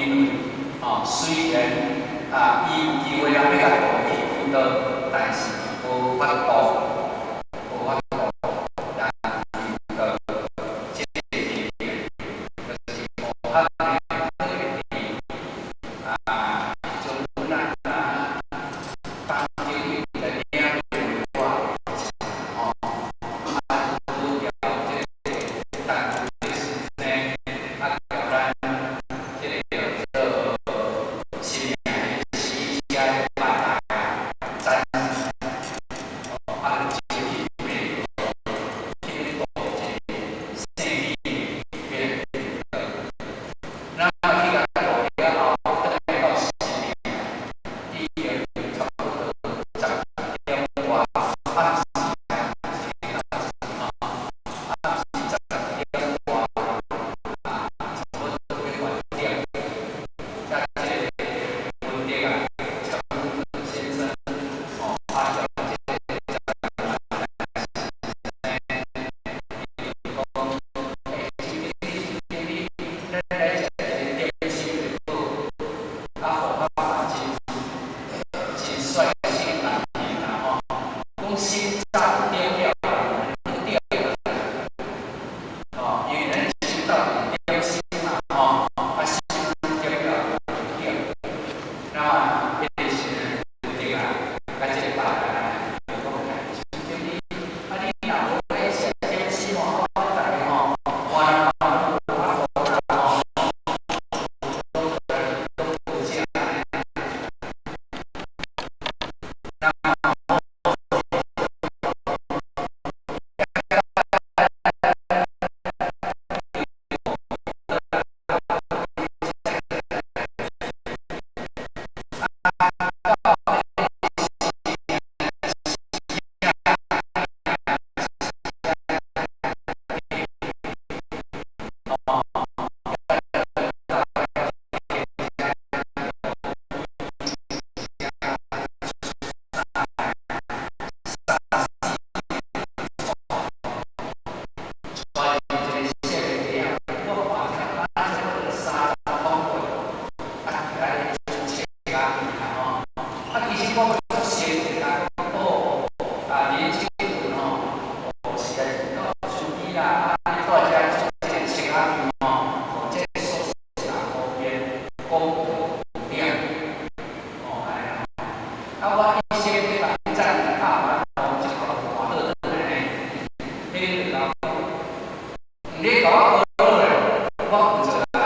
因為哦，雖然啊，伊有機會啊，欲共渡去輔導，但是無法度，無法度來輔導這個經驗，就是無法呢，特別佇啊，陣阮啊，當中有來領我吼，啊，拄著這個陳先生啊，共咱這個叫做新命的死者的拜拜啊，展哦，啊，就去美國去咧度這個聖禮的彼個，咱去共度了後，轉來到新命，已經差不多10點外，暗時啊，暗時10點外啊，差不多欲8點，才這個文德啊，陳先生，哦，啊，這個伊就講，欸，經理，經理，咱來食一個點心就好，啊，予我嘛真真率性而言啦吼，講心早就點了，對哦，因為咱心到點心嘛吼，啊心點了就對。那麼彼個時陣，文德啊，佮這個爸爸就講，經理，啊你若無來食點心吼，我逐家吼，我人嘛攏無法度啦吼，攏無食呢。帶一個細個囝，我看差不多30公歲，啊，來穿穿仔啦吼。啊，其實我嘛足熟的啦，講哦，啊，年輕人吼，哦，實在是夠注意啦，啊，你蹛遮做這個穿仔吼，哦，這個素食也方便，功德無量，哦，按呢啦。啊，我一生去共伊讚拍完吼，一個換倒轉來呢，彼個就共我講，你共我學落來，我毋做來。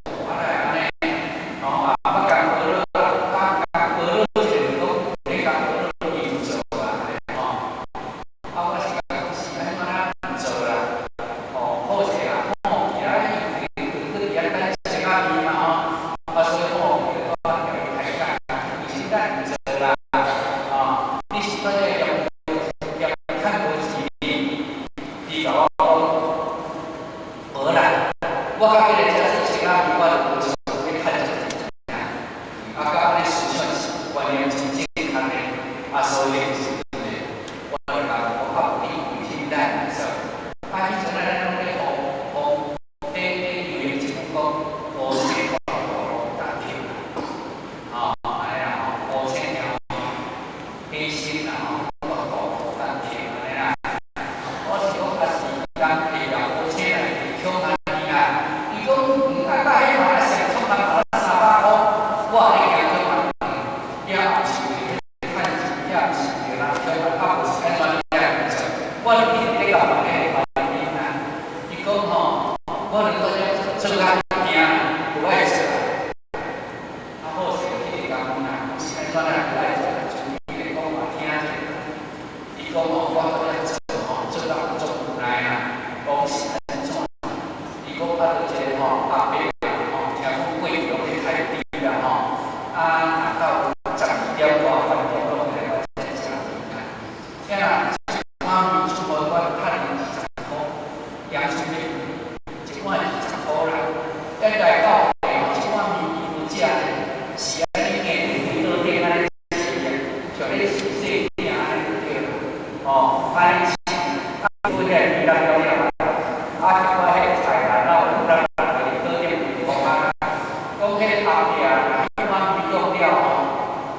我來按呢，吼啊，我共學落啊，共學落一個就講，你共學落伊毋做啊，吼。啊，我是共講是按怎啦，毋做啦，哦，好勢啦，放棄啊，伊去佇遐等穿仔麵嘛吼，啊，所以放棄我共伊開講，其實咱毋做啦，哦，你是蹛這個業業趁無錢，伊共我講，無啦，我較記得食這穿仔麵，我就無想欲趁這個錢啊，佮按呢思想是觀念真正確的，啊，所以彼時陣呢，我就共講，啊，無你為啥物咱毋做？啊，彼陣咱攏咧予予咧咧流行一句講，烏青大路大客啦，吼，按呢啦吼，烏青條黑心啦吼，大路大客按呢啦。我是講啊是人摕了烏青來搶安尼啦，伊講毋啊，甲彼嘛上創人300箍，我也咧驚搶人，了後是為趁錢，了是為人搶啊，無是按怎你愛毋做？我就一直咧共問彼個原因啦。伊講吼，我就蹛遮做較驚，無愛做啦。啊好勢去共問啦，是按怎啦無愛做？像你咧講嘛聽者。伊講吼，我蹛遮做吼，做到足無奈啦，講是按怎？伊講啊，就一個吼阿伯啊吼，聽講過去攏咧開豬啦吼，啊，若到12點外飯店攏會來我遮食麵啦。遐若一碗麵出門我就趁20箍，鹽酥麵一碗20箍啦。咱來到吼，這碗麵伊有食咧，是按呢行佇桌頂按呢食，像咧食細餅按呢就對啦。哦，按呢。講彼個阿伯啊，彼款用了吼，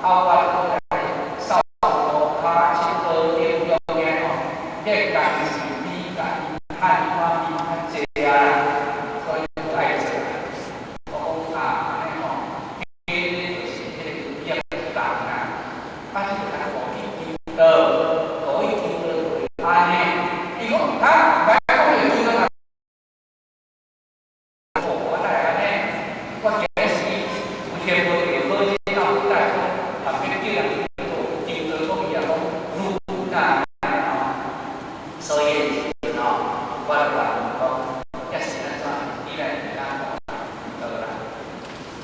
啊我閣來掃塗跤、切刀頂中間吼，彼個工是比共伊趁彼款物較濟啊，所以閣愛做。我講啊，按呢吼，彼個就是彼個業重啦，啊，這個較大去求道，大去求道就是按呢。伊講毋通，毋通講伊求道。哦，我哪會按呢？我今日是有聽無著好這後尾來講，後壁叫人去做求道，講伊也講愈難吼。所以彼個時陣吼，我就甲伊講，抑是按怎？你來咱度啦，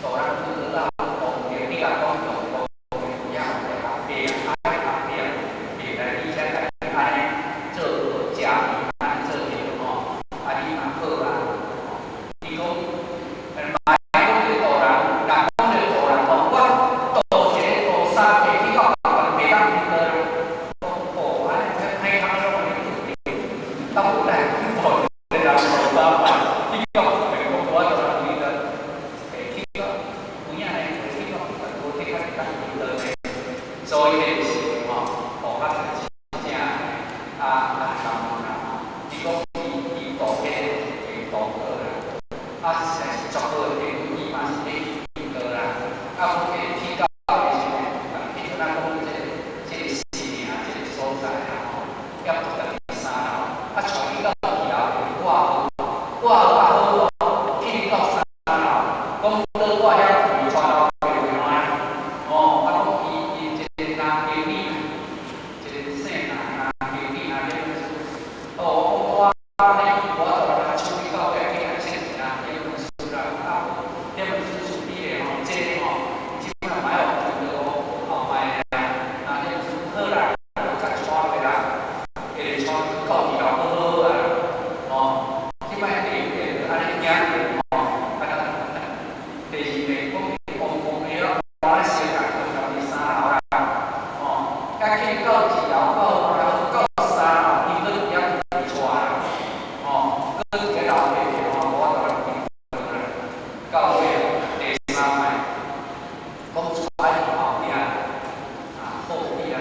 度人去得到功德，你共講用功德，有影有阿伯啊，阿阿伯會來你遮來按呢做食魚，按呢做著吼，啊你嘛好啊。伊講，莫講這度人，若講這度人吼，我度一个度三個去到袂當去倒啦。講哦，按呢歹通攏按呢對，到尾來度一個人度三擺，去到講我度人去倒，會去到有影呢，會去到無得較會當去倒呢。所以彼個時陣吼，哦，較真正啊啊感恩啦吼。伊講伊伊度彼個度過啦，啊實在是足好的朋友，伊嘛是咧求道啦。啊，講彼個去到的時陣，彼陣仔講這個寺名，這個所在啦吼，抑閣佇三樓，啊，帶去到二樓掛號，掛號啊好哦，去到三樓，講倒掛遐去帶老爸看哦，啊講伊伊一個男經理，一個姓男男經理啊，這本書，哦，我講我咧，我就來處理到尾去來簽一下這本書啦，啊，這本書處理的吼，這個吼，這擺買予見到後擺啊，啊，這本書好啦，甲帶回來，會帶到二樓好好啊，哦，這擺第一遍就按呢行過吼，啊，第二遍講公共的咯，我咧小共去到佇三樓啦，哦，甲去到二樓到二樓到三樓，伊閣佇遐帶啦，哦，閣一個樓梯吼，無法度來啦，到尾第三擺，講帶去後壁，啊，後壁啊，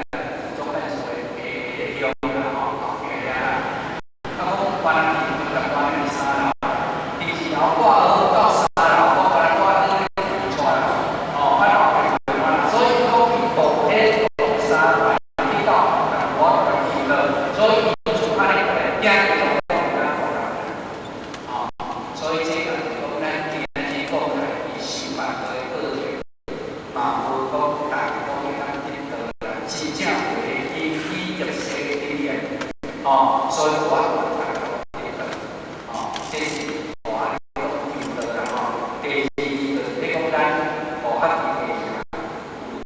總幹事的的鄉啦吼，後壁遐啦，啊，講原來伫台灣佇三樓，佇二樓掛號到三樓，我敢若掛咧帶啦，哦，啊老爸所以講伊度彼度三擺去到，無法度來去倒，所以伊就按呢來行過哦，所以這個講咱今日講來，伊受煩惱的過程，嘛無講逐個講會當得到啦，真正有的引起特色的經驗，哦，所以我